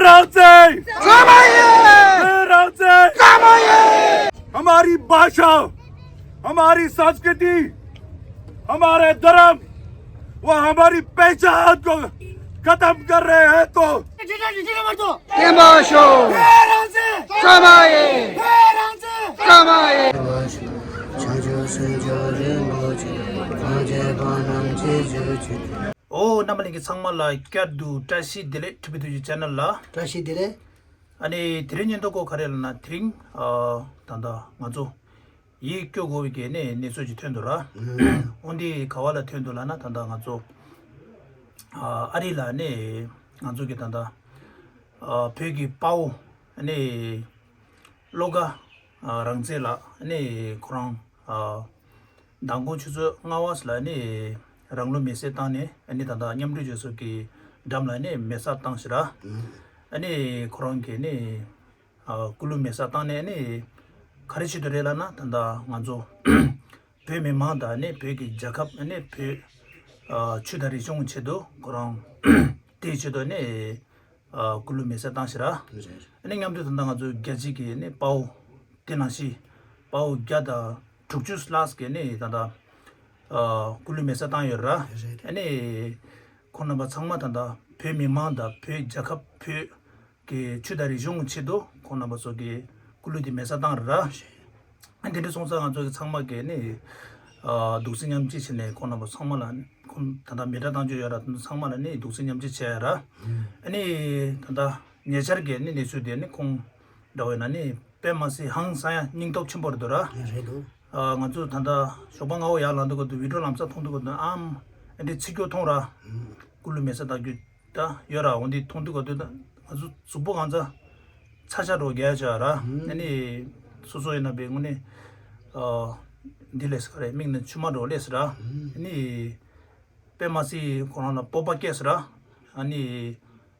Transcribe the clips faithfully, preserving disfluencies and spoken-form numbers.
राम से, राम से, हमारी भाषा, हमारी संस्कृति, हमारे धर्म, वो हमारी पहचान को खत्म कर रहे हैं तो ཨོ། རྣམ་པ་ལྷན་རྒྱས་ཚང་མ་ལ་བསྐྱར་དུ་བཀྲ་ཤིས་བདེ་ལེགས། ཁྲི་པི་ཐུགས་ཀྱི་ཆེ་ནལ་ལ་བཀྲ་ཤིས་བདེ་ལེགས། ཨ་ནི་དེ་རིང་སྙན་ཐོ་སྐོར་ག་རེ་ལབ་ན། དེ་རིང་ཨ་ད་ལྟ་ང་ཚོ་ཡིད་སྐྱོ་དགོས་པའི་གི་ནི་གནས་ཚུལ་ཅིག་ཐོན་འདུག་ར། འོ་འདི་ག་བ་ལ་ཐོན་འདུག་ལབ་ན། ད་ལྟ་ང་ཚོ་ཨ་ཨ་རི་ལ་ནི་ང་ཚོ་གི་ད་ལྟ་ཨ་བོད་ཀྱི་དཔའ་བོ་ནི་བློ་དགའ་ཨ་རང་བཙན་ལགས་ནི་ཁོ་རང་ཨ་མདང་དགོང་ཆུ་ཚོད་ལྔ་པ་ལ་ནི་རང་ལུས་མེར་སྲེག་བཏང་ནས། ཨ་ནི་ད་ལྟ་མཉམ་འབྲེལ་རྒྱལ་ཚོགས་ཀྱི་འགྲམ་ལ་ནི་མེ་སྲེག་བཏང་ཞིག་ར། ཨ་ནི་ཁོ་རང་གིས་ནི་ཨ་སྐུ་ལུས་མེ་སྲེག་བཏང་ནས་ནི་ག་རེ་བྱེད་དུ་རེད་ལབ་ན། ད་ལྟ་ང་ཚོ་བོད་མི་མང་དང་ནི་བོད་ཀྱི་རྒྱལ་ཁབ་ནི་བོད་ཨ་ཆོས་དང་རིག་གཞུང་ཆེད་དུ་ཁོ་རང་དེའི་ཆེད་དུ་ནི་ཨ་སྐུ་ལུས་མེ་སྲེག་བཏང་ཞིག་ར། ཨ་ནི་མཉམ་དུ་ད་ལྟ་ང་ཚོ་རྒྱལ་སྤྱི་གི་ནི་དཔའ་བོ་དེ་ནང་བཞིན་དཔའ་བོ་བརྒྱ་དང་དྲུག་ཅུ་ལྷག་གིས་ནི་ད་ལྟ་ཨ་སྐུ་ལུས་མེ་སྲེག་བཏང་ཡོད་ར། ཨ་ནི་ཁོང་རྣམ་པ་ཚང་མ་ད་ལྟ་བོད་མི་མང་དང་བོད་རྒྱལ་ཁབ་བོད་ཀྱི་ཆོས་དང་རིག་གཞུང་ཆེད་དུ་ཁོང་རྣམ་པ་ཚོ་གི་སྐུ་ལུས་དེ་མེ་སྲེག་བཏང་ར། ཨ་དེ་འདྲ་སོང་ཙང་ང་ཚོ་གི་ཚང་མ་གི་ནི་ཨ་གདུང་སེམས་མཉམ་སྐྱེད་བྱས་ནས་ཁོང་རྣམ་པ་ཚང་མ་ལ་ཁོང་ད་ལྟ་མེ་སྲེག་བཏང་རྒྱུ་ཡོད་ར། དེ་ཚོ་ཚང་མ་ལ་ནི་གདུང་སེམས་མཉམ་སྐྱེད་བྱས་ཡ་ར། ཨ་ནི་ད་ལྟ་ཉེ་ཆར་གི་ནི་གནས་ཚུལ་དེ་ནི་ཁོང་འདྲ་བོ་ཡིན་ན་ནི་དཔེ་མ་སྲིད་ཧང་སང་ཡ་སྙིང་སྟོབས་ཆེན་པོ་རེད་འདུག་ར། རེད་འདུག་ཨ་ང་ཚོ་ད་ལྟ་ཞོགས་པ་སྔ་པོ་ཡར་ལངས་དུས་སྐབས་དུ་བི་ཌིའོ་ལམ་སང་མཐོང་དུས་སྐབས་དུ་ཨམ་ཨ་འདྲ་ཚིག་སྐྱོ་མཐོང་ར། སྐུ་ལུས་མེ་སྲེག་བཏང་རྒྱུ་ད་ཡོད་ར། འོ་འདི་མཐོང་དུས་སྐབས་དུ་ད་ང་ཚོ་གཟུགས་པོ་གང་ཚ་ཚ་ཤ་འགྲོ་རྒྱག་ཆ་ར། ཨ་ནི་སོ་སོ་ཡིན་ན་བའི་དངོས་གནས་ཨ་འདི་ལས་སུ་ག་རེ་མིག་ནས་མཆི་མ་འགྲོ་ལས་སུ་ར། ཨ་ནི་དཔེ་མ་སྲིད་ཁོ་རང་ལ་སྤོབས་པ་སྐྱེས་སུ་ར། ཨ་ནི་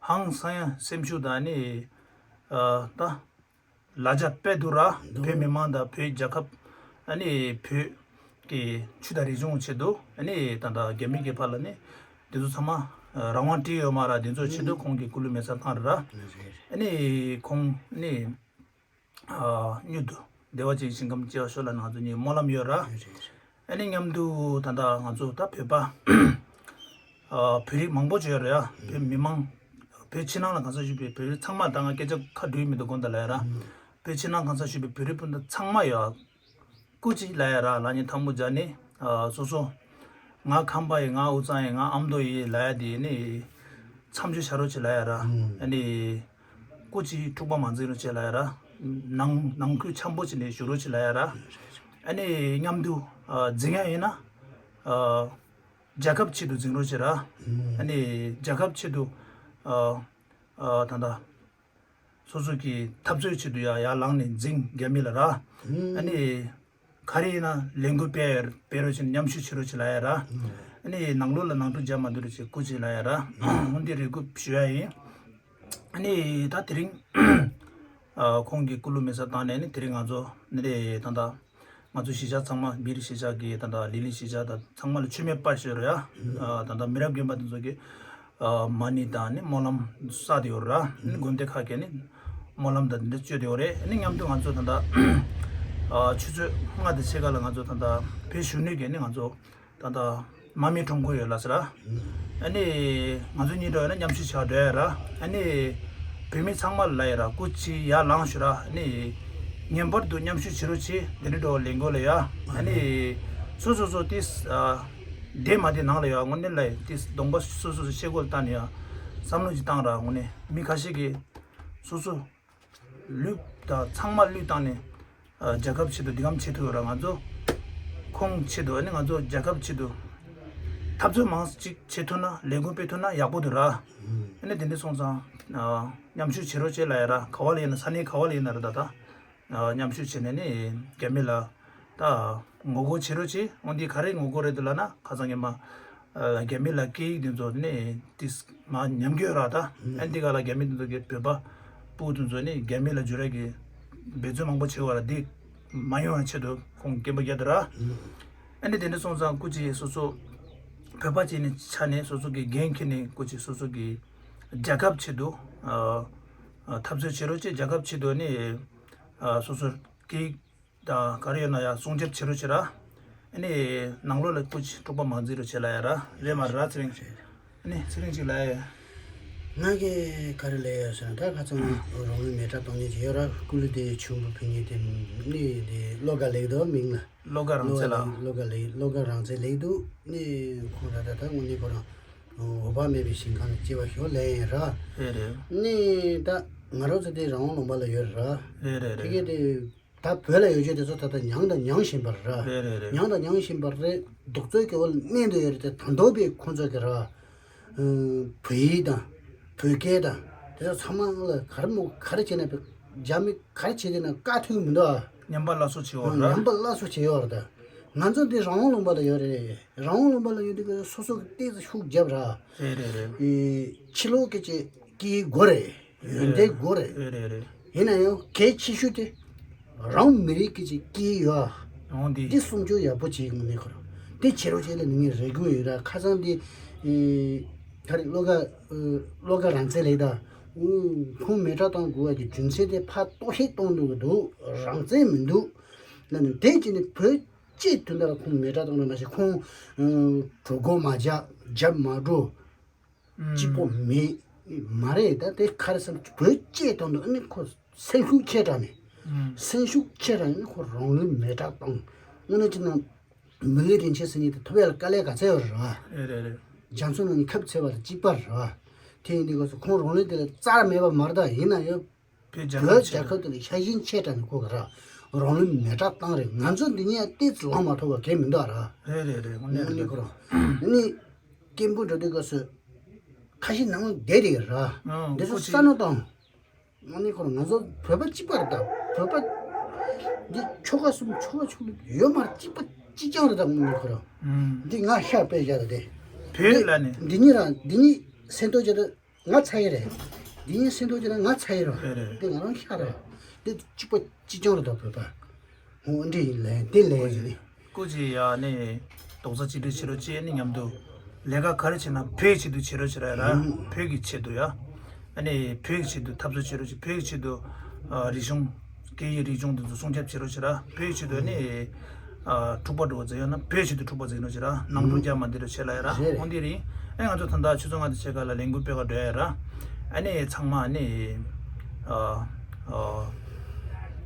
ཧང་སང་ཡ་སེམས་ཤུགས་དང་ཨ་ནི་ཨ་ད། ལ་རྒྱ་དཔེ་འདུག་ར། འདུག་བོད་མི་མང་དང་བོད་རྒྱལ་ཁབ། ཨ་ནི་བོད་ཀྱི་ཆོས་དང་རིག་གཞུང་ཆེད་དུ། ཨ་ནི་ད་ལྟ་རྒྱ་མི་གི་བར་ལ་ནི་འདི་ཚོ་ཚང་མ་རང་དབང་བྲིས་ཡོད་མ་ར། འདི་ཚོ་ཆེད་དུ་ཁོང་གིས་སྐུ་ལུས་མེ་སྲེག་བཏང་རེད་ར། རེད་རེད། ཨ་ནི་ཁོང་ནི་ཨ་མྱུར་དུ་བདེ་བ་ཅན་ཞིང་ཁམས་སྐྱེ་བར་ཤོག་ལབ་ནས་ང་ཚོ་ནི་སྨོན་ལམ་ཡོད་ར། རེད་རེད། ཨ་ནི་མཉམ་དུ་ད་ལྟ་ང་ཚོ་ད་བོད་པ་ཨ་བོད་རིགས་མང་པོ་ཅིག་ཡོད་རེད་ཡ། བོད་མི་མང་། བོད་ཕྱི་ནང་ལ་གང་ས་བཞུགས་པའི་བོད་རིགས་ཚང་མ། ད་ང་སྐད་ཆ་ཁ་འགྲོ་ཡི་མི་འདུག་དགོངས་དག་ལབ་ཡ་ར། བོད་ཕྱི་ནང་གང་ས་བཞུགས་པའི་བོད་རིགས་སྤུན་ཟླ་ཚང་མ་ཡ། སྐུ་མཁྱེན་ལབ་ཡ་ར། ལག་གཉིས་ཐལ་མོ་སྦྱར་ནས་ཨ་སོ་སོ། ང་ཁམས་པ་ཡིན། ང་དབུས་གཙང་ཡིན། ང་ཨ་མདོ་ཡིན་ལབ་ཡ་དེ་ནི་མཚམས་སྦྱོར་བྱ་རོགས་བྱེད་ལབ་ཡ་ར། ཨ་ནི། སྐུ་མཁྱེན་འཁྲུག་པ་མ་འཛིང་རོགས་བྱེད་ལབ་ཡ་ར། ནང་ནང་ཁུལ་འཆམ་པོ་བྱས་ནས་བཞུགས་རོགས་བྱེད་ལབ་ཡ་ར། ཨ་ནི་མཉམ་དུ་ཨ་འཛིང་ཡ་ཡིན་ན་ཨ་རྒྱལ་ཁབ་ཆེད་དུ་འཛིང་རོགས་བྱེད་ར། ཨ་ནི་རྒྱལ་ཁབ་ཆེད་དུ་ཨ་ཨ་ད་ལྟ་སོ་སོ་གི་འཐབ་རྩོད་ཆེད་དུ་ཡ་ཡར་ལངས་ནས་འཛིང་རྒྱ་མི་ལ་ར། ཨ་ནི། ག་རེ་ཡིན་ན་ལས་འགུལ་སྤེལ་སྤེལ་རོགས་བྱེད། མཉམ་ཞུགས་བྱེད་རོགས་བྱེད་ལབ་ཡ་ར། ཨ་ནི་ནང་ལོགས་ལ་ནང་འཁྲུག་རྒྱག་མ་འདུག་རོགས་བྱེད། སྐུ་མཁྱེན་ལབ་ཡ་ར། འོ་འདི་རེ་སྐུལ་ཞུ་ཡ་ཡིན། ཨ་ནི་ད་དེ་རིང་ཨ་ཁོང་གི་སྐུ་ལུས་མེ་སྲེག་བཏང་ནས་ནི་དེ་རིང་ང་ཚོ་ནི་རེད་ད་ལྟ་ང་ཚོ་གཞིས་ཆགས་ཚང་མ་མི་རིགས་གཞིས་ཆགས་ཀྱི་ད་ལྟ་ལི་ལི་གཞིས་ཆགས་དང་ཚང་མ་ལ་མཆོད་མེ་སྤར་ཞོར་ཡ། ཨ་ད་ལྟ་མི་རབས་རྒན་པ་དེ་ཚོ་གི་ཨ་མ་ཎི་དང་ནི་སྨོན་ལམ་བསགས་ཏེ་ཡོད་ར། ནི་དགོན་སྡེ་ཁག་གི་ནི་སྨོན་ལམ་དང་འདི་འདྲ་བཅོས་ཏེ་ཡོད་རེད། ནི་མཉམ་དུ་ང་ཚོ་ད་ལྟ་ཨ་ཆུ་ཚོད་ལྔ་དང་ཕྱེད་ཀ་ལ་ང་ཚོ་ད་ལྟ་བོད་གཞོན་ནུ་གི་ནི་ང་ཚོ་ད་ལྟ་མར་མེ་ཁྲོམ་སྐོར་ཡོད་ལ་ཟེར་ར། ཨ་ནི་ང་ཚོ་གཉིས་འགྲོ་ཡོད་ན་མཉམ་ཞུགས་བྱ་འགྲོ་ཡ་ར། ཨ་ནི་བོད་མི་ཚང་མ་ལ་ཡ་ར་སྐུ་མཁྱེན་ཡར་ལངས་ཤོག་ར། ཨ་ནི་ངེས་པར་དུ་མཉམ་ཞུགས་བྱེད་རོགས་བྱེད། འདི་འདྲ་འགྲོ་ལས་འགོ་ལ་ཡ། ཨ་ནི་སོ་སོ་སོ་ཏིས་ཨ་བསྡད་མ་བསྡད་ནང་ལ་ཡ་དངོས་གནས་ལ་ཡ་ཏིས་གདོང་པ་སོ་སོ་སོ་ཤེལ་སྒོ་ལ་བཏང་ནས་ཡ་བསམ་བློ་ཅིག་བཏང་ར། དངོས་གནས་མི་ཁ་ཤས་ཀྱིས་སོ་སོ་ལུས་དང་ཚང་མ་བློས་བཏང་ནས་ཨ་རྒྱལ་ཁབ་ཆེད་དུ་འདི་གམ་བྱེད་ཐུབ་ཡོད་ར། ང་ཚོ་ཁོང་ཆེད་དུ་ཨ་ནི་ང་ཚོ་རྒྱལ་ཁབ་ཆེད་དུ་འཐབ་རྩོད་མང་ཅིག་བྱེད་ཐུབ་ན་ལས་འགུལ་སྤེལ་ཐུབ་ན་ཡག་པོ་འདུག་ར། ཨ་ནི་དེ་འདྲ་སོང་ཙང་ཨ་མཉམ་ཞུགས་བྱེད་རོགས་བྱེད་ལབ་ཡ་ར། ག་བ་ལ་ཡིན་ན་ས་གནས་ག་བ་ལ་ཡིན་ན་ར་ད་ལྟ། ཨ་མཉམ་ཞུགས་བྱས་ནས་ནི་རྒྱ་མི་ལ་ད་ངོ་རྒོལ་བྱེད་རོགས་བྱེད། འོ་འདི་ག་རེ་ངོ་རྒོལ་རེད་འདུག་ལབ་ན་ཁ་སང་ཉི་མ་ཨ་རྒྱ་མི་ལ་སྐད་ཡིག་འདི་ཚོ་ནི་ཏིས་མ་ཉམས་རྒྱུ་ར། ད་ཨ་འདི་ག་ལ་རྒྱ་མི་འདི་ཚོ་གི་བོད་པ་སྤུ་གུ་འདི་ཚོ་ནི་རྒྱ་མི་ལ་འཇུ་ར་གི་འབད་བརྩོན་མང་པོ་བྱེད་བ་ར། འདི་མ་ཡོང་བ་ཆེད་དུ་ཁོང་སྐད་འབོད་རྒྱག་འདུག་ར། ཨ་ནི་དེ་འདྲ་སོང་ཙང་སྐུ་མཁྱེན་སོ་སོ་བོད་པ་ཅིག་ནི་ཆ་ནས་སོ་སོ་གི་འགན་འཁྱེར་ནས་སྐུ་མཁྱེན་སོ་སོ་གི་རྒྱལ་ཁབ་ཆེད་དུ་ཨ་ འཐབ་རྩོད་བྱེད་རོགས་བྱེད། རྒྱལ་ཁབ་ཆེད་དུ་ནི་སོ་སོར་སྐད་ཡིག་དང་ག་རེ་ཡོད་ན་ཡང་སྲུང་སྐྱོབ་བྱེད་རོགས་བྱེད་ར། ཨ་ནི་ནང་ལོགས་ལ་སྐུ་མཁྱེན་འཁྲུག་པ་མ་འཛིན་རོགས་བྱེད་ལ་ཡ་ར། རེད་མ་རེད་ར་ཚེ་རིང་། ཨ་ནི་ཚེ་རིང་ཅིག་ལ་ཡ། ང་གིས་ག་རེ་ལས་ཡོད་ཟེར་ན། ད་ཁ་སང་རང་ལུས་མེ་སྲེག་གཏོང་མཁན་ཅིག་ཡོད་ར། སྐུ་ལུས་དེ་ཆུན་པོ་ཕུལ་མཁན་དེ་ནི་དེ་བློ་དགའ་ལེགས་འདུག་མིང་ལ། བློ་དགའ་རང་བཙན་ལགས། བློ་དགའ་ལེགས། བློ་དགའ་རང་བཙན་ལེགས་འདུག་ནི་ཁོང་ད་ལྟ་ད་དངོས་གནས་ཁོ་རང་འོས་འབབ་མེད་པའི་ཞིང་ཁམས་ལ་སྐྱེ་བ་ཞིག་ལེན་ཡིན་ར། རེད་རེད། ནི་ད་ང་རང་ཚོ་དེ་རང་དབང་ལུང་པ་ལ་ཡོད་ར། རེད་རེད་དེ་རེད། གས་དེ་ད་བོད་ལ་ཡོད་ཆོས་དེ་ཚོ་ད་ལྟ་མྱངས་དང་མྱངས་བཞིན་པ་རེད། རེད་རེད་རེད། མྱངས་དང་མྱངས་བཞིན་པ་རེད། རྡོག་རྩ་གི་འོག་ལ་གནས་འདོད་ཡོད་རེད་དེ། ད་དུང་བས་ཁོང་ཚོ་གི་ར། ཨ། བོད་ཡིག་དང་། བོད་སྐད་དང་། དེ་ཚོ་ཚང་མ་ལ་ག་རེ་མོ་ག་རེ་བྱས་ན་བས་རྒྱ་མི་ག་རེ་བྱས་དེ་ན་བཀག་ཐུབ་མི་འདུག་ཨ། ཉམས་པ་སླར་གསོ་བྱེད་འོ་ར། ཉམས་པ་སླར་གསོ་བྱེད་འོ་ར། ད་ང་ཚོ་འདི་རང་དབང་ལུང་པ་ལ་ཡོད་རེད། རང་དབང་ལུང་པ་ལ་ཡོད་དུས་སོ་སོ་གི་ཏོག་ཙམ་ཤུགས་རྒྱབ་ར། རེད་རེད་རེད། ཨེ། ཕྱི་ལོགས་སྐད་ཆ་སྐད་དགོས་རེད། ཡོན་ཏན་དགོས་རེད། རེད་རེད་རེད། ཡིན་ན་ཡང་གལ་ཆེ་ཤོས་དེ་རང་མི་རིགས་ཀྱི་ཅིག་སྐད་ཡོད། འོང་འདི། འདི་སྲུང་སྐྱོབ་ཡག་པོ་བྱེད་དགོས་ནི་ཁོ་རང་། འདི་བྱེད་རོགས་བྱེད་ལ་ནི་ངས་རེ་སྐུལ་ཡོད་ར། ཁ་སང་འདི། ཨེ། ག་རེ་བློ་དགའ། ཨེ། བློ་དགའ་རང་བཙན་ལེགས་ད། ཨུ། ཁོང་མེ་སྲེག་གཏོང་དགོས་པ་གི་རྒྱུ་མཚན་དེ་ཕར་གཏོར་བཤིག་གཏོང་འདུག་གི་འདུག་རང་བཙན་མི་འདུག་ལ་ནི། དེ་ཅི་ནི་བོད་སྤྱི་དོན་དག་ལ་ཁོང་མེ་སྲེག་གཏོང་ན་མ་ཤེས། ཁོང་། ཨེ། གྲོད་ཁོག་མ་བརྒྱབ། རྒྱབ་མ་འགྲོ། སྐྱིད་པོ་མེད། མ་རེད། ད་དེ་ག་རེ་བསམ། བོད་སྐྱེས་དང་དུ་ཨ་ནི་ཁོ་སེམས་ཤུགས་ཆེ་དྲགས་ནས། སེམས་ཤུགས་ཆེ་དྲགས་ནས་ཁོ་རང་ལུས་མེ་སྲེག་བཏང་། དངོས་གནས་བྱས་ན་མི་ལུས་རིན་ཆེན་ཟེར་མཁན་དེ་ཐོབ་ཡ་ལ་དཀའ་ལས་ག་ཚད་ཡོད་རེད་བ། རེད་རེད་རེད། རྒྱ་མཚོ་ནང་ནས་ཁབ་ཚད་པ་དང་གཅིག་པ་རེད་བ། དེ་ཡིན་དུས་སྐབས་སུ་ཁོང་རང་ལུས་དེ་ལ་རྩ་མེད་པ་མ་རེད། ད་ཡིན་ན་ཡང་། བོད་རྒྱལ་བོད་ཁབ་རྒྱལ་ཁབ་དེ་ལ་ཤ་ཞེན་ཆེ་དྲགས་ནས་ཁོ་ག་ར་རང་ལུས་མེ་སྲེག་བཏང་རེད། ང་ཚོ་འདི་ཉིད་ཏོག་ཙམ་ལངས་མ་ཐུབ་པ་གང་མི་འདུག་ར། རེད་རེད་རེད། དངོས་གནས་དངོས་གནས་རེད། ཁོ་རང་ནི་སྐད་འབོད་འགྲོ་དུས་སྐབས་སུ་ཁ་ཤས་ནང་ལ་བསྡད་དེ་ར། ཨང་། འདི་ཚོ་ཁོ་ཅིག་ས་ནོ་དང་། དངོས་གནས་ཁོ་རང་ང་ཚོ་བོད་པ་གཅིག་པ་རེད། ད་བོད་པ་འདི་ཆོལ་ཁ་གསུམ་ཆོལ་ཁ་ཕྱོགས་ལ་ཡོད་མ་རེད། གཅིག་པ་གཅིག་རྐྱང་རེད། ད་དངོས་གནས་ཁོ་རང་། ཨང་། འདི་ང་ཤ་དཔེ་བཞག་ད་དེ། བོད་ལ་ནི། འདི་གཉིས་ར་འདི་གཉིས་སེམས་གཏོད་བྱས་ད། ང་ཚ་ཡི་རེད། འདི་ཡིན་སེམས་ཐོག་ཅིག་ན་ང་ཚ་ཡི་རེད། རེད་རེད། འདི་ང་རང་ཤ་རེད། འདི་གཅིག་པ་གཅིག་རྐྱང་རེད། ད་བོད་པ། འོ་འདི་ཡིན་ལས་འདི་ལས་ཡིན། སྐུ་མཁྱེན་ཡ་ནི་རྡོག་རྩ་གཅིག་སྒྲིལ་བྱེད་རོགས་བྱེད། ནི་མཉམ་དུ་ལས་ཀ་ག་རེ་བྱེད་ན་བོད་ཆེད་དུ་བྱེད་རོགས་བྱེད་ར་ཡ་ར། ཨང་། བོད་ཀྱི་ཆེད་དུ་ཡ། ཨ་ནི་བོད་ཀྱི་ཆེད་དུ་འཐབ་རྩོད་བྱེད་རོགས་བྱེད། བོད་ཀྱི་ཆེད་དུ། ཨ། རིག་གཞུང་། སྐད་ཡིག་རིག་གཞུང་དེ་ཚོ་སྲུང་སྐྱོབ་བྱེད་རོགས་བྱེད་ར། བོད་ཀྱི་ཆེད་དུ་ནི། ཨ། འཁྲུག་པ་འགྲོ་བ་ཟེར་ཡོད་ན་བོད་ཆེད་དུ་འཁྲུག་པ་ཟེར་ནོ་བྱེད་ར། ནང་འཁྲུག་རྒྱག་མ་འདི་རུ་བྱེད་ལ་ཡ་ར། རེད་རེད། འོང་འདི་རིང་ཨེ་ང་ཚོ་ད་ལྟ་ཆུ་ཚོད་ལྔ་དང་ཕྱེད་ཀ་ལ་ལས་འགུལ་སྤེལ་ག་འགྲོ་ཡ་ར། ཨ་ནི་ཚང་མ་ནི། ཨ། ཨ།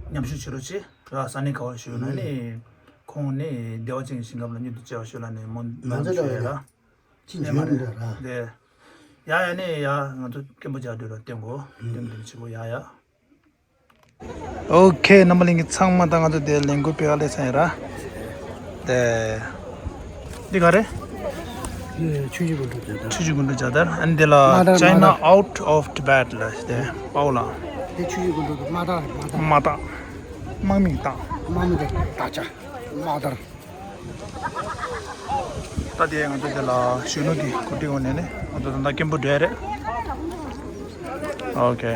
མཉམ་ཞུགས་བྱེད་རོགས་བྱེད་ར། ས་གནས་ག་བ་ཞུགས་ན་ནི། ཁོང་ནི་བདེ་བ་ཅན་གྱི་ཞིང་ཁམས་ལ་མྱུར་དུ་སྐྱེ་བར་ཤོག་ལ་ནི་སྨོན་ལམ་ཞུ་ཡ་ར། ཅི་འཇོན་མི་འདུག་ར། དེ། ཡ་ཡ་ནི་ཡ་ང་ཚོ་སྐད་འབོད་རྒྱག་འགྲོ་ར། བསྟན་གོ། བསྟན་བསྟན་ཆི་གོ་ཡ་ཡ། ཨོ་ཁེ། རྣམ་པ་ལྷན་རྒྱས་ཚང་མ་ད་ང་ཚོ་དེ་ལས་འགུལ་སྤེལ་ག་སླེབས་ཚར་ཡིན་ར། དེ། འདི་ག་རེད། འདི་ཆུ་བཞི་སྒང་དྲུག་རྒྱལ་དར། ཆུ་བཞི་སྒང་དྲུག་རྒྱལ་དར། ཨ་ནི་དེ་ལ་དམག་དར། China out of Tibet ལ་དེ་པའོ་ལ། འདི་ཆུ་བཞི་སྒང་དྲུག་དམག་དར། དམག་དར། དམག་དར། དམག་མི་དེ་དར་ཆ། དམག་དར། ད་དེ་ང་ཚོ་དེ་ལ་གཞོན་ནུ་གི་གོ་སྒྲིག་འོག་ནས་ནི་ང་ཚོ་ད་ལྟ་སྐད་འབོད་འགྲོ་ཡ་རེད། ཨོ་ཁེ།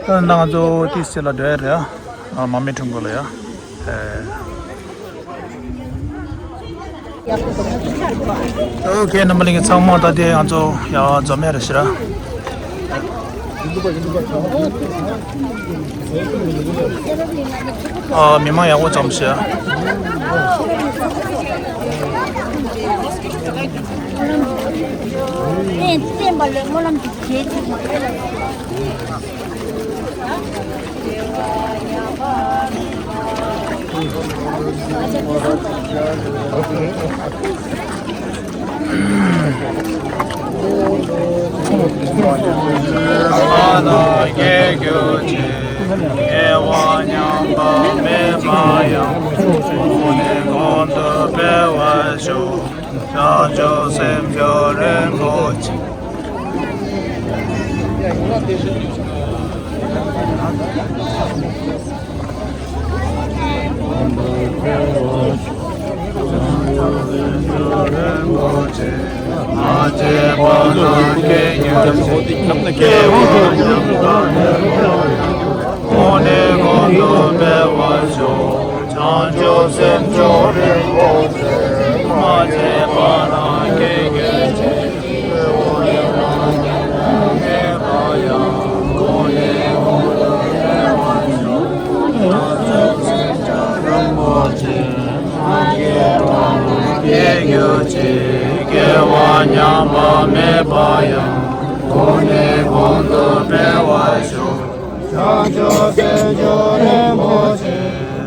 ད་ལྟ་ང་ཚོ་ཏི་སི་ལ་འགྲོ་ཡ་རེད་ཨ། མ་མེ་ཁྲོམ་སྐོར་ལ་ཡ། ཨེ། ཨོ་ཁེ། རྣམ་པ་ལྷན་རྒྱས་ཚང་མ་ད་ལྟ་ང་ཚོ་ཡར་འཛོམས་ཡ་རེད་ཤག་ར། ཨ། མི་མང་ཡག་པོ་འཛོམས་ཤག། བསྟན་པ་ལ་སྨོན་ལམ་གྱི་གྲལ་ཅིག་མ། བྱང་ཆུབ་སེམས་མཆོག་རིན་པོ་ཆེ། བྱང་ཆུབ་སེམས་མཆོག་རིན་པོ་ཆེ། མ་སྐྱེས་པ་ན་སྐྱེ་གྱུར་ཅིག། སྐྱེ་བ་ཉམས་པ་མེད་པ་ཡང་། གོང་ནས་གོང་དུ་འཕེལ་བར་ཤོག། བྱང་ཆུབ་སེམས་མཆོག་རིན་པོ་ཆེ།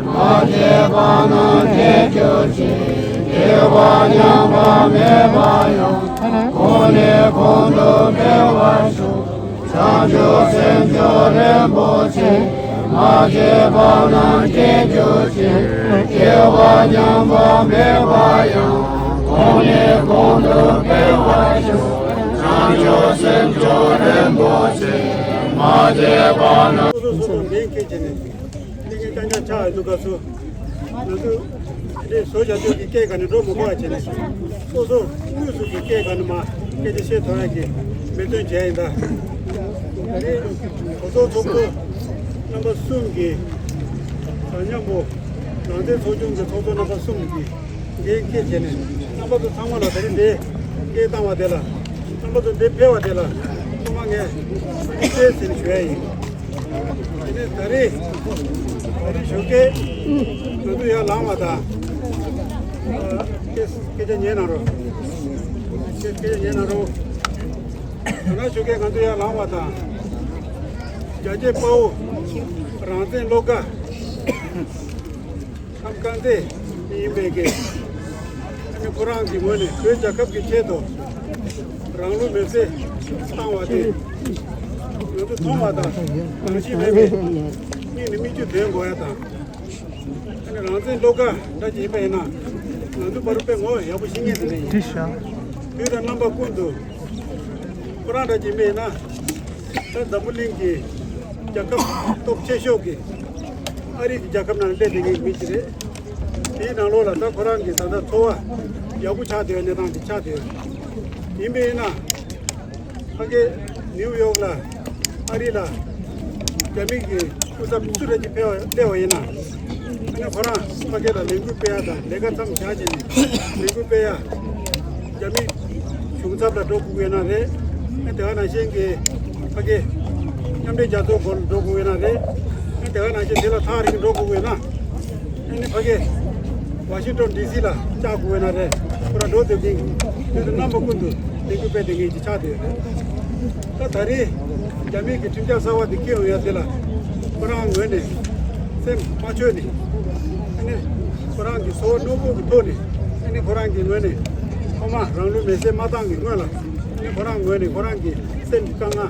མ་སྐྱེས་པ་རྣམས་སྐྱེ་གྱུར་ཅིག། སྐྱེ་བ་ཉམས་པ་མེད་པ་ཡང་། གོང་ནས་གོང་དུ་འཕེལ་བར་ཤོག། བྱང་ཆུབ་སེམས་མཆོག་རིན་པོ་ཆེ། མ་སྐྱེས་པ་རྣམས་སྐྱེ་གྱུར་ཅིག། སྐྱེ་བ་ཉམས་པ་མེད་པ་ཡང་། གོང་ནས་གོང་དུ་འཕེལ་བར་ཤོག། བྱང་ཆུབ་སེམས་མཆོག་རིན་པོ་ཆེ། མ་སྐྱེས་པ་རྣམས། སོ་སོ་སོ་སོ་འགན་འཁྱེར་བྱས་ནས། ལས་འགན་རྐྱང་རྐྱང་ཆགས་ཡོད་དུས་སྐབས་སུ། ང་ཚོས་དེ་འདྲའི་བཟོ་བྱ་སྤྱོད་ཀྱི་སྐད་ག་ནས་འགྲོ་མི་དགོས་པ་བྱས་ནས། སོ་སོ་དངོས་སུ་གི་སྐད་ག་ནས་མ་སྐད་ཆ་བཤད་ཐུབ་ཡ་གི་མོས་མཐུན་བྱས་ཡིན་ད། ད་རེས་གོ་ཚོགས་ཚོགས་གཙོ་རྣམ་པ་གསུམ་གྱིས་མཉམ་པོ་རང་བཙན་ཚོགས་ཆུང་གི་ཚོགས་གཙོ་རྣམ་པ་གསུམ་གྱིས་འགན་འཁྱེར་བྱས་ནས། རྣམ་པ་ཚོ་ཚང་མ་ལ་ད་རེས་འདིར་སྐད་བཏང་བ་དེ་ལ། རྣམ་པ་ཚོ་འདིར་ཕེབས་པ་དེ་ལ་ཐོག་མར་ངས་ཐུགས་རྗེ་ཆེ་ཟེར་ཞུ་ཡ་ཡིན། དེ་ནས་ད་རེས་ད་རེས་ཞོགས་ཀས་ང་ཚོ་ཡར་ལངས་པ་དང་། སྐད་སྐད་ཆ་ཉན་གནང་རོགས། སྐད་སྐད་ཆ་ཉན་གནང་རོགས། ད་ནང་ཞོགས་ཀས་ང་ཚོ་ཡར་ལངས་པ་དང་། རྒྱ་ཆེ་དཔའ་བོ་རང་བཙན་བློ་དགའ། ཁམས་དཀར་མཛེས་ཡིན་པའི་གི། ཨ་ནི་ཁོ་རང་གི་ངོས་ནས་བོད་རྒྱལ་ཁབ་ཀྱི་ཆེད་དུ་རང་ལུས་མེར་སྲེག་བཏང་བ་དེ་ང་ཚོ་མཐོང་བ་དང་། ནང་བཞིན་མེད་པའི་སྙིང་ནས་མིག་ཆུ་འདོན་དགོས་ཡ་དང་། ཨ་ནི་རང་བཙན་བློ་དགའ་འདྲ་ཅིག་ཡིན་པ་ཡིན་ན། ང་ཚོ་བར་དུ་དཔེ་ངོ་ཡག་པོ་ཤེས་མཁན་དེ་འདྲ་ཡིན། དུས་དང་རྣམ་པ་ཀུན་ཏུ་ཁོ་རང་འདྲ་ཅིག་ཡིན་པ་ཡིན་ན། ད་འཛམ་བུ་གླིང་གི་རྒྱལ་ཁབ་སྟོབས་ཆེ་ཤོས་ཀྱི་ཨ་རི་གི་རྒྱལ་ཁབ་ནང་སླེབས་བསྡད་མཁན་གྱི་མི་ཞིག་རེད། དེའི་ནང་ལོགས་ལ་ད་ཁོ་རང་གི་ད་ལྟ་འཚོ་བ་ཡག་པོ་ཆགས་བསྡད་ཡོད། གནས་སྟངས་དེ་ཆགས་བསྡད་ཡོད། ཡིན་པས་ན། ཕ་གི་ནིའུ་ཡོག་ལ་ཨ་རི་ལ་རྒྱ་མི་གི་སྐུ་ཚབ་སུ་འདྲ་ཅིག་ཕེབས་པ་སླེབས་པ་ཡིན་ན། ཨ་ནི་ཁོ་རང་ཕ་གི་ལ་ལས་འགུལ་སྤེལ་ཡ་དང་། ལས་ཀ་མཚམས་བཞག་བྱས་ནས་ལས་འགུལ་སྤེལ་ཡ། རྒྱ་མི་གཞུང་ཚབ་ལ་འགྲོ་དགོས་ཀྱི་ཡོད་ན་རེད། ཨ་དེ་ག་ནང་བཞིན་གྱི་ཕ་གི་མཉམ་འབྲེལ་རྒྱལ་ཚོགས་སྐོར་འགྲོ་དགོས་ཀྱི་ཡོད་ན་རེད། ཨ་དེ་ག་ནང་བཞིན་དེ་ལ་ཐག་རིང་འགྲོ་དགོས་ཀྱི་ཡོད་ན། ཨ་ནི་ཕ་གི་ཝ་ཤིང་ཏོན་ཌི་སི་ལ་བཅར་དགོས་ཡོད་ན་རེད། ཁོ་རང་འགྲོ་སྡོད་ཀྱི་དུས་དུས་རྣམ་པ་ཀུན་ཏུ་ལས་འགུལ་སྤེལ་བསྡད་མཁན་ཅིག་ཆགས་བསྡད་ཡོད་རེད། ད་ད་རེས་རྒྱ་མི་གི་ཁྲིམས་འཆར་གསར་བ་དེ་འཁྱེར་ཡོང་ཡ་དེ་ལ་ཁོ་རང་ངོས་ནས་སེམས་མ་ཆོད་ནས། ཨ་ནི་ཁོ་རང་གི་འཚོ་བ་རྣོན་པོ་གི་ཐོག་ནས། ཨ་ནི་ཁོ་རང་གི་ངོས་ནས་ཐོག་མ་རང་ལུས་མེར་སྲེག་མ་བཏང་གི་སྔོན་ལ། ཨ་ནི་ཁོ་རང་ངོས་ནས་ཁོ་རང་གི་སེམས་ཀྱི་དཀའ་ངལ།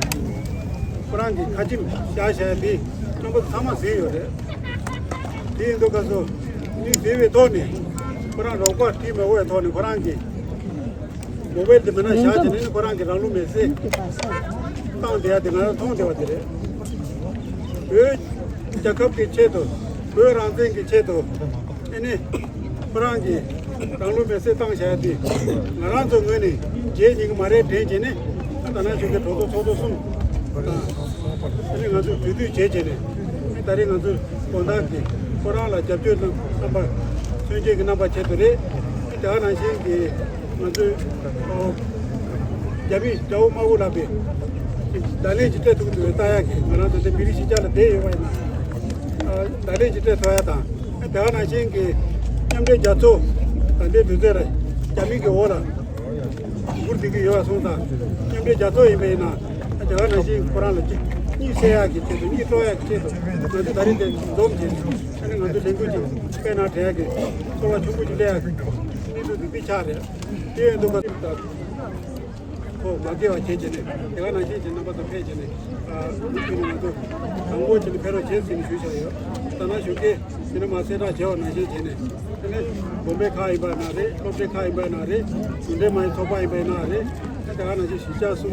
ཁོ་རང་གི་ཁ་ཆེམས་བཞག་བཞག་ཡ་དེ་རྣམ་པ་ཚང་མ་གཟིགས་ཡོད་རེད། དེ་ཡིན་དུས་སྐབས་སུ་མི་བདེ་བའི་ཐོག་ནས་ཁོ་རང་རོགས་པ་ཁྲིད་མི་དགོས་པའི་ཐོག་ནས་ཁོ་རང་གིས་མོ་བེལ་དེ་མེད་ན་བཞག་བྱས་ནས་ཁོ་རང་གིས་རང་ལུས་མེར་སྲེག་བཏང་བསྡད་ཡ་དེ་ང་རང་མཐོང་བསྡད་པ་དེ་རེད། བོད་རྒྱལ་ཁབ་ཀྱི་ཆེད་དུ། བོད་རང་བཙན་གྱི་ཆེད་དུ། ཨ་ནི་ཁོ་རང་གིས་རང་ལུས་མེར་སྲེག་བཏང་བཞག་ཡ་དེ་ང་རང་ཚོ་ངོས་ནས་བརྗེད་ཉན་གྱི་མ་རེད་དྲན་བྱས་ནས། ད་ནང་བཞིན་གྱི་གྲོས་ཚོགས་ཚོགས་གཙོ་གསུམ་དང་། ཨ་ནི་ང་ཚོས་གྲོས་བསྡུར་བྱས་བྱས་ནས། ཨ་ནི་ད་རེས་ང་ཚོའི་དགོང་དག་གི་ཁོ་རང་ལ་རྒྱབ་སྐྱོར་གནང་རྣམ་པ། མཚོན་བྱེད་ཀྱི་རྣམ་པ་ཆེད་དུ་རེད། ཨ་ནི་དེ་ག་ནང་བཞིན་གྱི་ང་ཚོའི་ཨོ་རྒྱ་མི་དགྲ་བོ་དམར་པོ་ལགས་པས་བརྡ་ལན་ཅིག་སྤྲད་ཐུབ་ཀྱི་འདུག་ལྟ་ཡག་གི། ང་རང་ཚོ་འདི་མི་རིགས་གཞིས་ཆགས་ལ་བསྡད་ཡོད་པ་ཡིན་ན། ཨ་བརྡ་ལན་ཅིག་སྤྲད་ཐུབ་ཡ་དང་། ཨ་དེ་ག་ནང་བཞིན་གྱི་མཉམ་འབྲེལ་རྒྱལ་ཚོགས་ད་ལྟའི་དུས་ཚོད་ལ་རྒྱ་མི་གི་འོག་ལ་འགུལ་བསྡད་ཀྱི་ཡོད་པ་སོང་ཙང་། མཉམ་འབྲེལ་རྒྱལ་ཚོགས་ཡིན་པ་ཡིན་ན། ཨ་དེ་ག་ནང་བཞིན་ཁོ་རང་ལ་གཅིག་གཉིད་སད་ཡག་གི་ཆེད་དུ། གཉིད་དཀྲོག་ཡག་གི་ཆེད་དུ། ང་ཚོ་ད་རེས་འདིར་འཛོམས་བྱས་ནས། ཨ་ནི་ང་ཚོ་ལས་འགུལ་ཅིག་སྤེལ་གནང་དྲན་ཡག་གི་ཚོར་བ་ཆེན་པོ་ཅིག་སླེབས་ཡག་གི་གནས་ཚུལ་འདི་འདི་ཆགས་རེད། དེ་ཡིན་དུས་ང་ཚོ་ཁོ་མ་སྐྱེ་བ་བྱེད་བྱས་ནས། དེ་ག་ནང་བཞིན་གྱི་རྣམ་པ་ཚོ་ཕེབས་བྱས་ནས། ཨ་ནི་ང་ཚོ་དང་པོ་བྱས་ནས་ཕེབས་རོགས་བྱེད་ཟེར་ནས་ཞུས་བཞག་ཡོད། ད་ནང་ཞོགས་ཀས་དེ་ནས་མར་གསལ་བསྒྲགས་བྱས་པ་ནང་བཞིན་བྱས་ནས། དེ་ནས་དགོན་པའི་ཁག་ཡིན་པ་ན་རེད། སློབ་གྲྭའི་ཁག་ཡིན་པ་ན་རེད། གཞུང་འབྲེལ་མ་ཡིན་ཚོགས་པ་ཡིན་པ་ན་རེད། དེ་ག་ནང་བཞིན་གཞིས་ཆགས་གསུམ་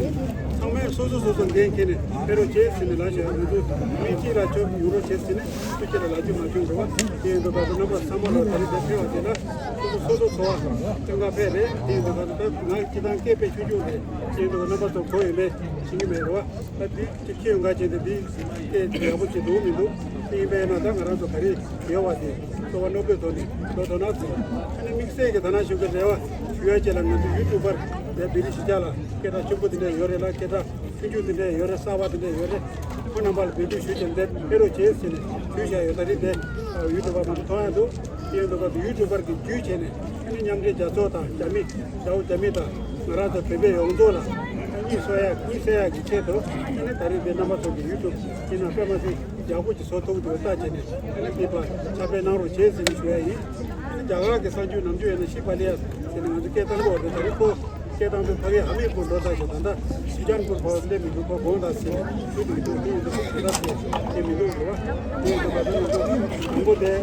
ཚང་མས་སོ་སོ་སོ་སོ་འགན་འཁྱེར་ནས་ཕེབས་རོགས་བྱེད་ཟེར་ནས་ལབ་བཞག་ཡོད། ང་ཚོ་མི་གཅིག་ལ་ཅོབ་ཡོང་རོགས་བྱེད་ཟེར་ནས་སུ་གཅིག་ལ་ལབ་རྒྱུ་མ་བྱུང་འགྲོ་བ། དེ་ཡིན་དུས་ང་ཚོ་རྣམ་པ་ཚང་མ་ལ་ད་རེས་འདིར་ཕེབས་པ་དེ་ལ་སོ་སོ་སོ་སོ་འཚོ་བ་སྟོན་ག་ཕེབས་རེད། དེ་ཡིན་དུས་ང་ཚོ་ད་ང་སྤྱིར་བཏང་སྐད་དཔེ་ཆུང་ཆུང་རེད། དེ་ཡིན་དུས་རྣམ་པ་ཚོ་གོ་ཡོད་མེད་ཤེས་ཀྱི་མེད་རེད་བ། ད་འདི་ཅིག་ཁྱེད་ཡོང་ག་བྱས་ཏེ་འདི་སྐད་ཡག་པོ་བྱེད་འདུག་མི་འདུག་དེ་ཡིན་པས་ན་ད་ང་རང་ཚོ་ག་རེ་ཡོད་པ་དེ་གསོལ་བ་སྣ་དགུའི་ཐོག་ནས་འགྲོ་ཐུབ་ན་ཚེ། ཨ་ནི་དམིགས་བསལ་གྱི་ད་ནང་བཞིན་གྱི་རེ་བ་ཞུ་ཡ་བཅས་ལ། ང་ཚོ་ཡུ་ཊུབ་པར་དེ་བི་རི་གཞིས་ཆགས་ལ་སྐད་གྲགས་ཆེན་པོ་དེ་འདྲ་ཡོད་རེད་ལ། སྐད་གྲགས་ཆུང་ཆུང་དེ་འདྲ་ཡོད་རེད། གསར་པ་དེ་འདྲ་ཡོད་རེད། ཁོང་རྣམ་པ་ལ་འབོད་སྐུལ་ཞུས་བྱས་འདིར་ཕེབས་རོགས་བྱེད་ཟེར་ནས་ཞུས་བཞག་ཡོད། ད་རེས་འདིར་ཡུ་ཊུབ་པར་མང་པོ་མཐོང་ཡ་འདུག་དེ་ཡིན་དུས་ཡུ་ཊུབ་པར་གྱི་བརྒྱུད་བྱས་ནས། ཨ་ནི་མཉམ་འབྲེལ་རྒྱལ་ཚོགས་དང་རྒྱ་མི། དགྲ་བོ་རྒྱ་མི་དང་ ང་རང་ཚོ་བོད་པའི་ཡོངས་རྫོགས་ལ་གཉིད་སོ་ཡ་གཉིད་སད་ཡ་གི་ཆེད་དུ་ཨ་ནི་ད་རེས་འདི་རྣམ་པ་ཚོ་གི་ཡུལ་དུ་ཡིན་ན་དཔེ་མ་སྲིད་ཡག་པོ་ཅིག་བཟོ་ཐུབ་འདུག་ལྟ་བྱས་ནས་ཨ་ནི་འདི་པ་ཕྱག་དཔེ་གནང་རོགས་བྱེད་ཟེར་ནས་ཞུ་ཡ་ཡིན། ཨ་ནི་རྒྱ་གར་གྱི་གསར་འགྱུར་ནམ་རྒྱུན་ཡོད་ན་ཤི་པ་ལེ་ཡ་ཟེར་ནས་ང་ཚོ་སྐད་བཏང་གི་ཡོད་རེད། ད་རེས་ཁོ་སྐད་བཏང་དུས་ཕ་གིའི་ཧ་མི་གུར་འགྲོ་ལྟ་བྱས། ད་ལྟ་སི་ཅན་གུར་ཕ་བ་སླེབས་མི་འདུག་ཁོ་དགོངས་དག་ཟེར་ནས་ཞུ་འདུག་འདུག་དེ་ཡིན་དུས་ཁོ་ད་ལྟ་དེ་མི་འདུག་རེད་བ། དེ་ཡིན་དུས་ད་ལྟ་ང་ཚོ་དང་པོ་དེ།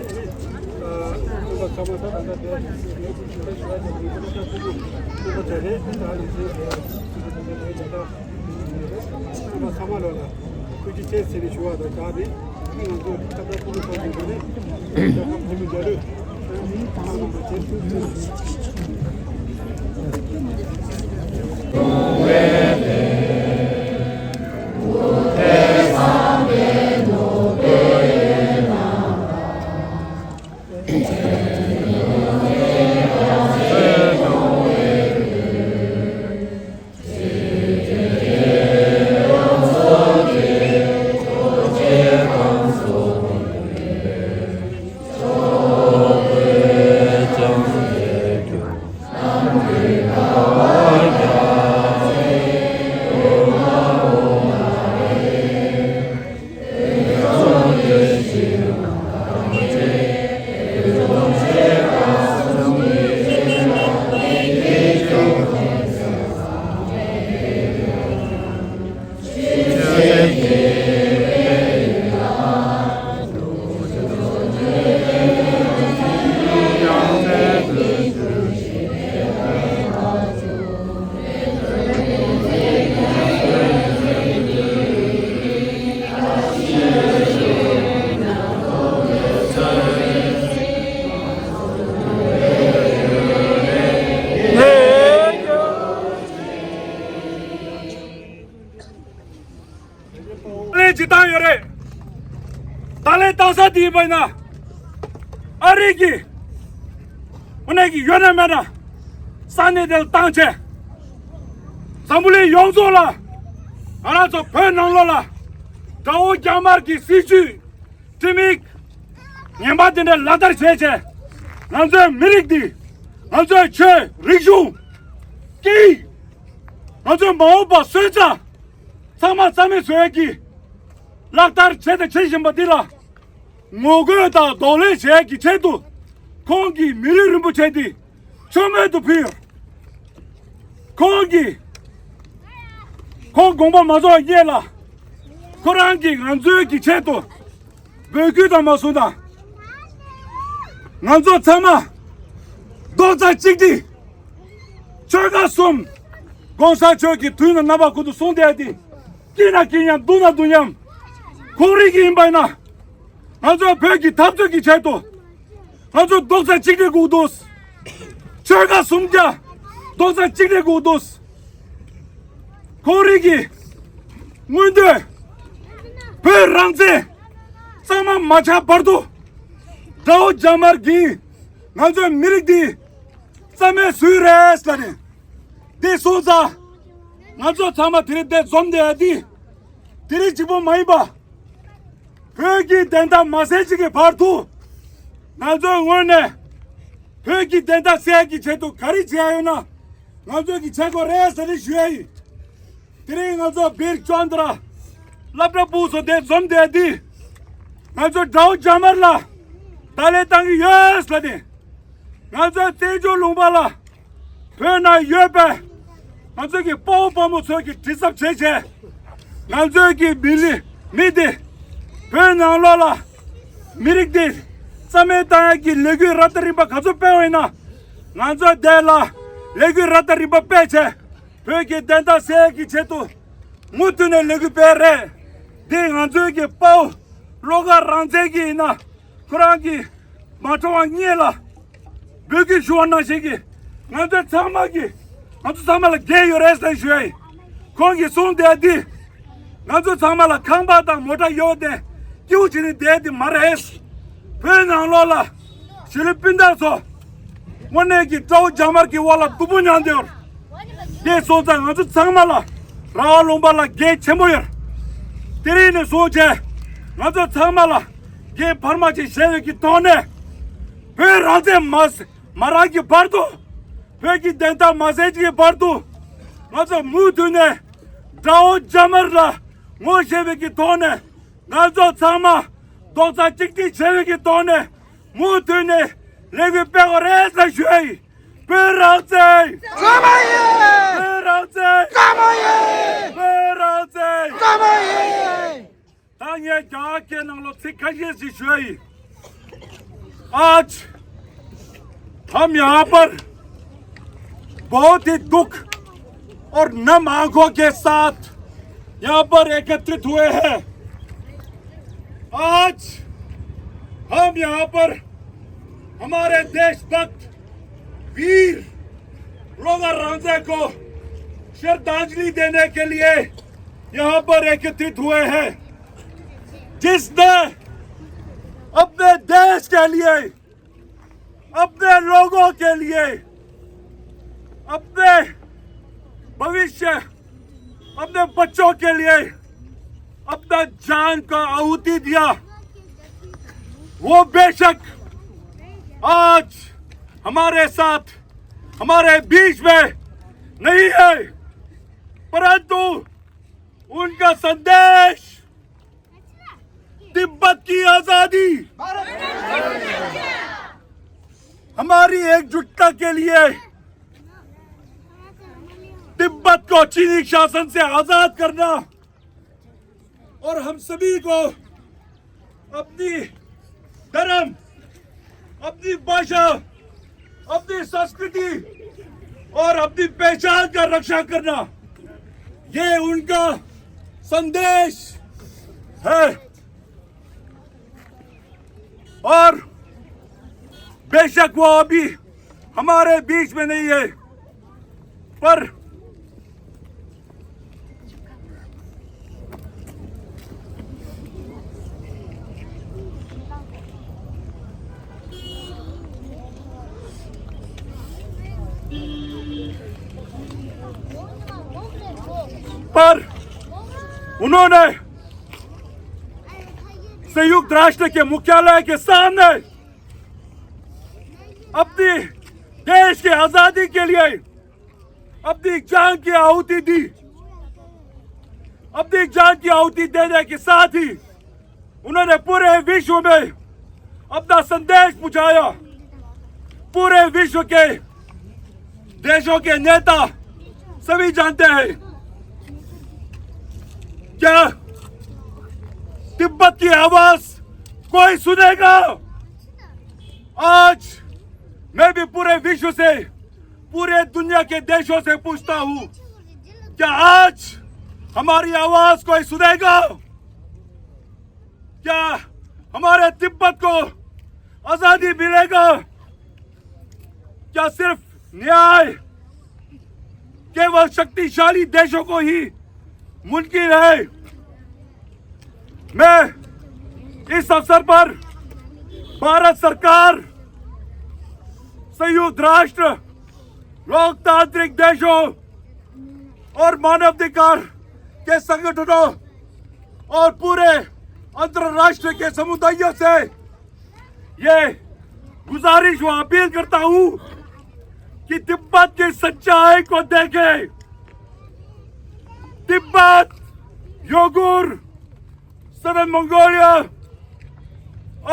ཨ། ཁོང་པ་ཚང་མ་ད་ད་ལྟ་དེ་ཞུ་ཡ་ཅིག་མི་འདུག་ཁོང་པ་དེ་རེད། ད་ནི་ཞུ་ཡ་ཅིག་ཁོང་པ་ཚང་མ་ལོ་ལ་ཐུགས་རྗེ་ཆེ་ཟེར་ནས་ཞུ་བ་དང་སྦྲགས་ནས་ང་ཚོ་ད་ལྟ་ཁོང་པ་ཚང་མ་ནས་ད་ལྟ་ཁོང་པ་རྒྱ་ལོས། ལན་ཅིག་བཏང་ཡོད་རེད། ད་ལན་བཏང་ས་དེ་ཡིན་པ་ཡིན་ན། ཨ་རི་གི་དངོས་གནས་ཀྱི་ཡོད་ན་མེད་ན་ས་གནས་དེ་ལ་བཏང་བྱས། འཛམ་བུ་གླིང་ཡོངས་རྫོགས་ལ་ང་རང་ཚོ་བོད་ནང་ལོགས་ལ་དགྲ་བོ་རྒྱ་དམར་གྱི་སྲིད་བྱུས་ཁྲིམས་ཡིག་ངན་པ་དེ་འདྲ་ལག་བསྟར་བྱས་བྱས། ང་ཚོའི་མི་རིགས་འདི། ང་ཚོའི་ཆོས་རིག་གཞུང་སྐད་ཡིག་ང་ཚོའི་མ་འོངས་པ་གསོན་རྩ་ཚང་མ་རྩ་མེད་བཟོ་ཡས་ཀྱི་ལག་བསྟར་བྱས་དང་བྱེད་བཞིན་པ་འདི་ལ་ངོ་རྒོལ་དང་གདོང་ལེན་བྱེད་ཡས་ཀྱི་ཆེད་དུ་ཁོང་གིས་མི་ལུས་རིན་པོ་ཆེ་འདི་མཆོད་མེ་དུ་ཕུལ། ཁོང་གིས་ཁོང་དགོངས་པ་མ་རྫོགས་སྔོན་ལ་ཁོ་རང་གིས་ང་ཚོའི་གི་ཆེད་དུ་འབོད་སྐུལ་དང་མ་སོང་དང་། ང་ཚོ་ཚང་མ་རྡོག་རྩ་གཅིག་སྒྲིལ། ཆོལ་ཁ་གསུམ། གོང་ས་མཆོག་གིས་དུས་ནམ་རྣམ་པ་ཀུན་ཏུ་གསུངས་བསྡད་དེ། སྐྱིད་ན་སྐྱིད་མཉམ་སྡུག་ན་སྡུག་མཉམ། ཁོང་རིགས་ཡིན་པ་ཡིན་ན། ང་ཚོ་བོད་ཀྱི་འཐབ་རྩོད་ཀྱི་ཆེད་དུ། ང་ཚོ་རྡོག་རྩ་གཅིག་སྒྲིལ་དགོས་འདུག་ཆོལ་ཁ་གསུམ་ཀ་རྡོག་རྩ་གཅིག་སྒྲིལ་དགོས་འདུག་ཁོང་རིགས་ཀྱི་མངོན་འདོད་བོད་རང་བཙན་གཙང་མ་མ་ཆགས་བར་དུ་དགྲ་བོ་རྒྱ་དམར་གྱིས་ང་ཚོའི་མི་རིགས་འདི་རྩ་མེད་བཟོས་རེད་ལབ་ནས། འདི་སོང་ཙང་ང་ཚོ་ཚང་མ་དེ་རིང་འདིར་འཛོམས་བསྡད་ཡ་འདི་དེ་རིང་གཅིག་པོ་མ་ཡིན་པ། བོད་ཀྱི་བདེན་མཐའ་མ་གསལ་ཅིག་གི་བར་དུ། ང་ཚོའི་ངོས་ནས་བོད་ཀྱི་བདེན་མཐའ་གསལ་གྱི་ཆེད་དུ་ག་རེ་བྱེད་ཡ་ཡོད་ན་ང་ཚོས་ཀྱི་བྱེད་དགོས་རེད་ཟེར་ནས་ཞུ་ཡ་ཡིན། དེ་རིང་ང་ཚོ་བིར་ཅོན་དྲ་སློབ་གྲྭ་ཕུགས་སུ་འདིར་འཛོམས་བསྡད་དེ། ང་ཚོ་དགྲ་བོ་རྒྱ་དམར་ལ་ད་ལན་བཏང་གི་ཡོད་ཟེར་ནས། ང་ཚོའི་བཙན་བྱོལ་ལུང་པ་ལ་བོད་ནང་ཡོད་པའི་ང་ཚོའི་གི་དཔའ་བོ་དཔའ་མོ་ཚོས་ཀྱི་དྲི་ཟབ་བྱས་བྱས། ང་ཚོའི་གི་མི་ལི་མི་དེ་བོད་ནང་ལོགས་ལ་མི་རིགས་དེ་རྩ་མེད་བཏང་ཡ་གི་ལས་འགུལ་རབ་དང་རིམ་པ་ག་ཚོད་སྤེལ་བ་ཡིན་ན། ང་ཚོ་དེ་ལ་ལས་འགུལ་རབ་དང་རིམ་པ་སྤེལ་བྱས། བོད་ཀྱི་བདེན་མཐའ་གསལ་གྱི་ཆེད་དུ་མུ་མཐུད་ནས་ལས་འགུལ་སྤེལ་རེད། འདི་ང་ཚོའི་གི་དཔའ་བོ་བློ་དགའ་རང་བཙན་གྱི་ཡིན་ན། ཁོ་རང་གིས་མ་གྲོངས་པ་སྔོན་ལ་འབོད་སྐུལ་ཞུ་བ་ནང་བཞིན་གྱི་ང་ཚོ་ཚང་མ་གིས་ང་ཚོ་ཚང་མ་ལ་འགན་ཡོད་རེད་ཟེར་ཞུ་ཡ་ཡིན། ཁོང་གིས་གསུངས་བསྡད་འདི་ང་ཚོ་ཚང་མ་ལ་ཁང་པ་དང་མོ་ཊ་ཡོད་དེ་སྐྱིད་པོ་བྱས་ནས་བསྡད་དེ་མ་རེད། བོད་ནང་ལོགས་ལ་གཞིས་ལུས་སྤུན་ཟླ་ཚོ་དངོས་གནས་ཀྱི་དགྲ་བོ་རྒྱ་དམར་གྱི་འོག་ལ་སྡུག་པོ་མྱངས་བསྡད་ཡོད། དེ་སོང་ཙང་ང་ཚོ་ཚང་མ་ལ་ར་བ་ལུང་པ་ལ་འགན་ཆེན་པོ་ཡོད། དེ་རིང་ནས་བཟུང་བྱས་ང་ཚོ་ཚང་མ་ལ་འགན་འཕར་མ་ཅིག་བཞེས་ཡོད་ཀྱི་ཐོག་ནས་བོད་རང་བཙན་མ་མ་རག་གི་བར་དུ། བོད་ཀྱི་བདེན་མཐའ་མ་གསལ་གྱི་བར་དུ། ང་ཚོ་མུ་མཐུད་ནས་དགྲ་བོ་རྒྱ་དམར་ལ་ངོ་ཤེས་པའི་གི་ཐོག་ནས། ང་ཚོ་ཚང་མ་རྡོག་རྩ་གཅིག་སྒྲིལ་བྱས་པའི་གི་ཐོག་ནས་མུ་མཐུད་ནས་ལས་འགུལ་སྤེལ་དགོས་རེད་ཟེར་ཞུ་ཡ་ཡིན། བོད་རང་བཙན། བཙན་མ་ཡིན། བོད་རང་བཙན། བཙན་མ་ཡིན། བོད་རང་བཙན། བཙན་མ་ཡིན། ད་ངས་རྒྱ་སྐད་ནང་ལ་ཚིག་ཁ་ཤས་ཤིག་ཞུ་ཡ་ཡིན། आज हम यहाँ पर बहुत ही दुख और नम आंखों के साथ यहाँ पर एकत्रित हुए हैं। आज हम यहाँ पर हमारे देशभक्त वीर रोगर रांझे को श्रद्धांजलि देने के लिए यहाँ पर एकत्रित हुए हैं, जिसने अपने देश के लिए, अपने लोगों के लिए, अपने भविष्य, अपने बच्चों के लिए अपना जान का आहुति दिया, वो बेशक आज हमारे साथ, हमारे बीच में नहीं है, परंतु उनका संदेश तिब्बत की आजादी, हमारी एकजुटता के लिए, तिब्बत को चीनी शासन से आजाद करना और हम सभी को अपनी धर्म, अपनी भाषा, अपनी संस्कृति और अपनी पहचान का रक्षा करना, ये उनका संदेश है। और बेशक वो अभी हमारे बीच में नहीं है, पर पर उन्होंने संयुक्त राष्ट्र के मुख्यालय के सामने अपनी देश की आजादी के लिए अपनी जान की आहुति दी। अपनी जान की आहुति देने के साथ ही उन्होंने पूरे विश्व में अपना संदेश पहुंचाया। पूरे विश्व के देशों के नेता सभी जानते हैं, क्या तिब्बत की आवाज कोई सुनेगा? आज मैं भी पूरे विश्व से, पूरे दुनिया के देशों से पूछता हूँ, क्या आज हमारी आवाज कोई सुनेगा? क्या हमारे तिब्बत को आजादी मिलेगा? क्या सिर्फ न्याय केवल शक्तिशाली देशों को ही मुमकिन है? मैं इस अवसर पर भारत सरकार, संयुक्त राष्ट्र, लोकतांत्रिक देशों और मानवाधिकार के संगठनों और पूरे अंतर्राष्ट्रीय के समुदायों से ये गुजारिश व अपील करता हूं कि तिब्बत की सच्चाई को देखें। तिब्बत, योगुर, सदर्न मंगोलिया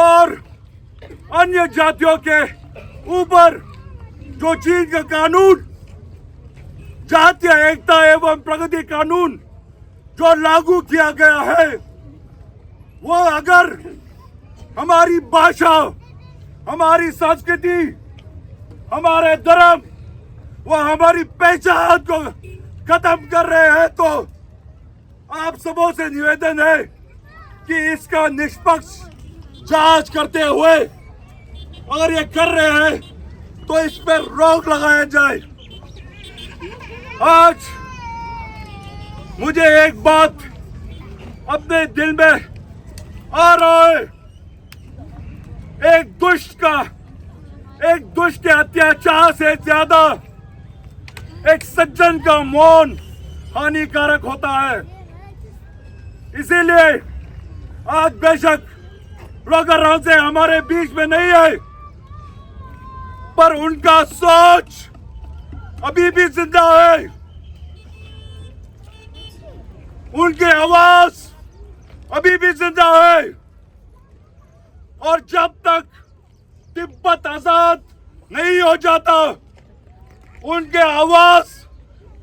और अन्य जातियों के ऊपर जो चीन का कानून, जातीय एकता एवं प्रगति कानून जो लागू किया गया है, वो अगर हमारी भाषा, हमारी संस्कृति, हमारे धर्म, वो हमारी पहचान को खत्म कर रहे हैं, तो आप सबों से निवेदन है कि इसका निष्पक्ष जांच करते हुए अगर ये कर रहे हैं तो इस पर रोक लगाया जाए। आज मुझे एक बात अपने दिल में आ रहा है, एक दुष्ट का, एक दुष्ट के अत्याचार से ज्यादा एक सज्जन का मौन हानिकारक होता है। इसीलिए आज बेशक रोगर रांझे हमारे बीच में नहीं है, पर उनका सोच अभी भी जिंदा है। की आवाज अभी भी जिंदा है और जब तक तिब्बत आजाद नहीं हो जाता, उनकी आवाज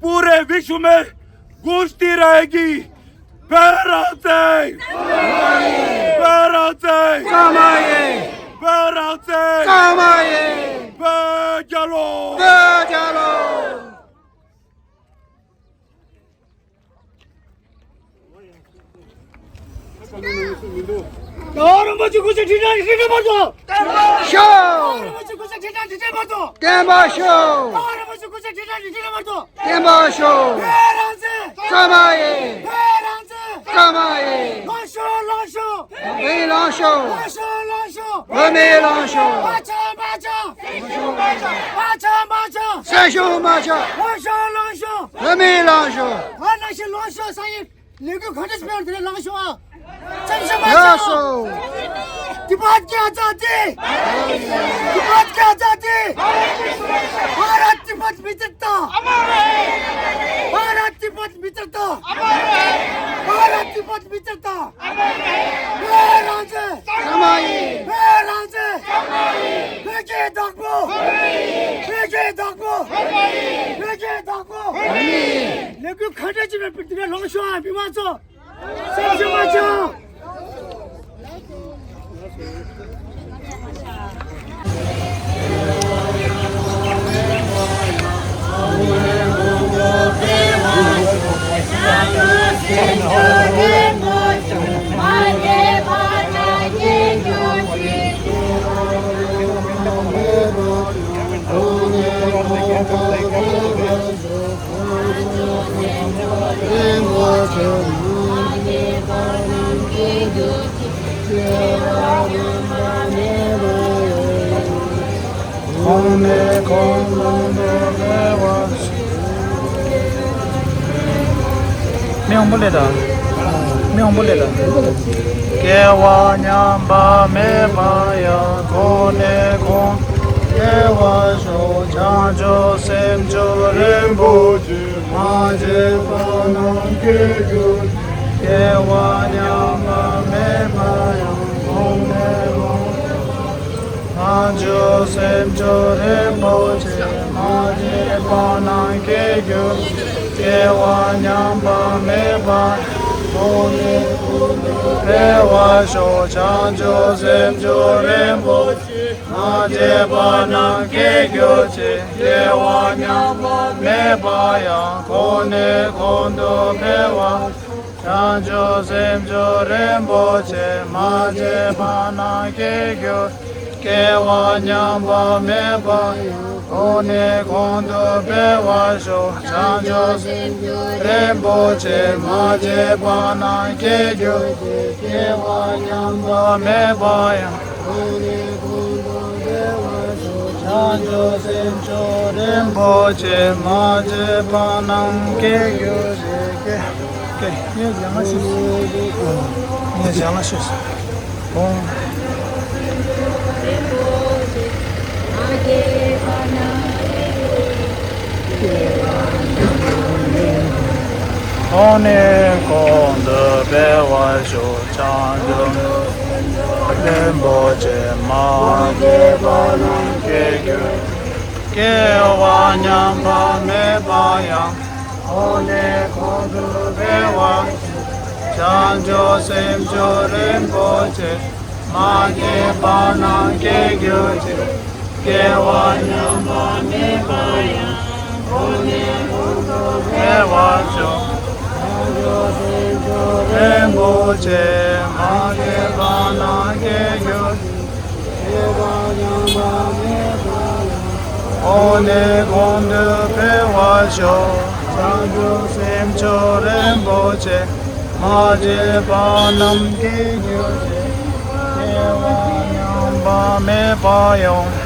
पूरे विश्व में गूंजती रहेगी। Belarusian! Belarusian! Belarusian! Belarusian! Belarusian! རྒྱལ་བ་རིན་པོ་ཆེ་སྐུ་ཚེ་ཁྲི་ཕྲག་ཁྲི་ཕྲག་བར་དུ། ཤོག་རིན་པོ་ཆེ་སྐུ་ཚེ་ཁྲི་ཕྲག་ཁྲི་ཕྲག་བར་དུ། བརྟན་པར་ཤོག་རྒྱལ་བ་རིན་པོ་ཆེ་སྐུ་ཚེ་ཁྲི་ཕྲག་ཁྲི་ཕྲག་བར་དུ། བརྟན་པར་ཤོག་བོད་རང་བཙན། ཀརྨ་ཡིན། བོད་རང་བཙན། ཀརྨ་ཡིན། ལངས་ཤོག་ལངས་ཤོག་བོད་མི་ལངས་ཤོག་ལངས་ཤོག་ལངས་ཤོག་བོད་མི་ལངས་ཤོག་མ་ཆག་མ་ཆག་སེམས་ཤུགས་མ་ཆག་མ་ཆག་མ་ཆག་སེམས་ཤུགས་མ་ཆག་ལངས་ཤོག་ལངས་ཤོག་བོད་མི་ལངས་ཤོག་ང་ནང་བཞིན་ལངས་ཤོག་ས་ཡིན། ལས་འགུལ་ག་འདྲ་ཞིག་སྤེལ་དེ་ལ་ལངས་ཤོག་ཨ། ཙམ་ཞིག་མ་ཡ་ཤོག་སོ། तिब्बत की आजादी। तिब्बत की आजादी। भारत तिब्बत मित्रता। भारत तिब्बत मित्रता। भारत तिब्बत मित्रता। བོད་རང་བཙན། ཀརྨ་ཡིན། བོད་རང་བཙན། བོད་ཀྱི་བདག་པོ། བོད་ཀྱི་བདག་པོ། བོད་ཀྱི་བདག་པོ། ལས་འགུལ་ག་འདྲ་ཅིག་རེད་པ། དེ་ནས་ལངས་ཤོག་ཨ་མི་མང་ཚོ། སེམས་ཤུགས་མ་ཆག་མི་འོང་པོ་ལེ་དང་། མི་འོང་པོ་ལེ་དང་། སྐྱེ་བ་ཉམས་པ་མེད་པ་ཡང་། གོང་ནས་གོང་དུ་འཕེལ་བར་ཤོག་བྱང་ཆུབ་སེམས་མཆོག་རིན་པོ་ཆེ། མ་སྐྱེས་པ་རྣམས་སྐྱེ་གྱུར་ཅིག་སྐྱེ་བ་ཉམས་པ་མེད་པ་ཡང་། གོང་ནས་གོང་དུ་བྱང་ཆུབ་སེམས་མཆོག་རིན་པོ་ཆེ། མ་སྐྱེས་པ་རྣམས་སྐྱེ་གྱུར་ཅིག་སྐྱེ་བ་ཉམས་པ་མེད་པ་ཡང་། གོང་ནས་གོང་དུ་འཕེལ་བར་ཤོག་བྱང་ཆུབ་སེམས་མཆོག་རིན་པོ་ཆེ། མ་སྐྱེས་པ་རྣམས་སྐྱེ་གྱུར་ཅིག་སྐྱེ་བ་ཉམས་པ་མེད་པ་ཡང་། གོང་ནས་གོང་དུ་འཕེལ་བར་ཤོག་བྱང་ཆུབ་སེམས་མཆོག་རིན་པོ་ཆེ། མ་སྐྱེས་པ་རྣམས་སྐྱེ་གྱུར་ཅིག་སྐྱེ་བ་ཉམས་པ་མེད་པ་ཡང་། གོང་ནས་གོང་དུ་འཕེལ་བར་ཤོག་བྱང་ཆུབ་སེམས་མཆོག་རིན་པོ་ཆེ། མ་སྐྱེས་པ་རྣམས་སྐྱེ་གྱུར་ཅིག་སྐྱེ་བ་ཉམས་པ་མེད་པ་ཡང་། གོང་ནས་གོང་དུ་འཕེལ་བར་ཤོག་བྱང་ཆུབ་སེམས་མཆོག་རིན་པོ་ཆེ། མ་སྐྱེས་པ་རྣམས་སྐྱེ་གྱུར་ཅིག་སྐྱེ། སྐྱེ། ངས་ལྗང་ལ་ཤོད། ངས་ལྗང་ལ་ཤོད། གོང་། གོང་ནས་གོང་དུ་འཕེལ་བར་ཤོག་བྱང་ཆུབ་རིན་པོ་ཆེ། མ་སྐྱེས་པ་རྣམས་སྐྱེ་གྱུར་ཅིག་སྐྱེ་བ་ཉམས་པ་མེད་པ་ཡང་། གོང་ནས་གོང་དུ་འཕེལ་བར་ཤོག་བྱང་ཆུབ་སེམས་མཆོག་རིན་པོ་ཆེ། མ་སྐྱེས་པ་རྣམས་སྐྱེ་གྱུར་ཅིག་སྐྱེ་བ་ཉམས་པ་མེད་པ་ཡང་། གོང་ནས་གོང་དུ་འཕེལ་བར་ཤོག་བྱང་ཆུབ་སེམས་མཆོག་རིན་པོ་ཆེ། མ་སྐྱེས་པ་རྣམས་སྐྱེ་གྱུར་ཅིག་སྐྱེ་བ་ཉམས་པ་མེད་པ་ཡང་། གོང་ནས་གོང་དུ་འཕེལ་བར་ཤོག་བྱང་ཆུབ་སེམས་མཆོག་རིན་པོ་ཆེ། མ་སྐྱེས་པ་རྣམས་སྐྱེ་གྱུར་ཅིག་སྐྱེ་བ་ཉམས་པ་མེད་པ་ཡང་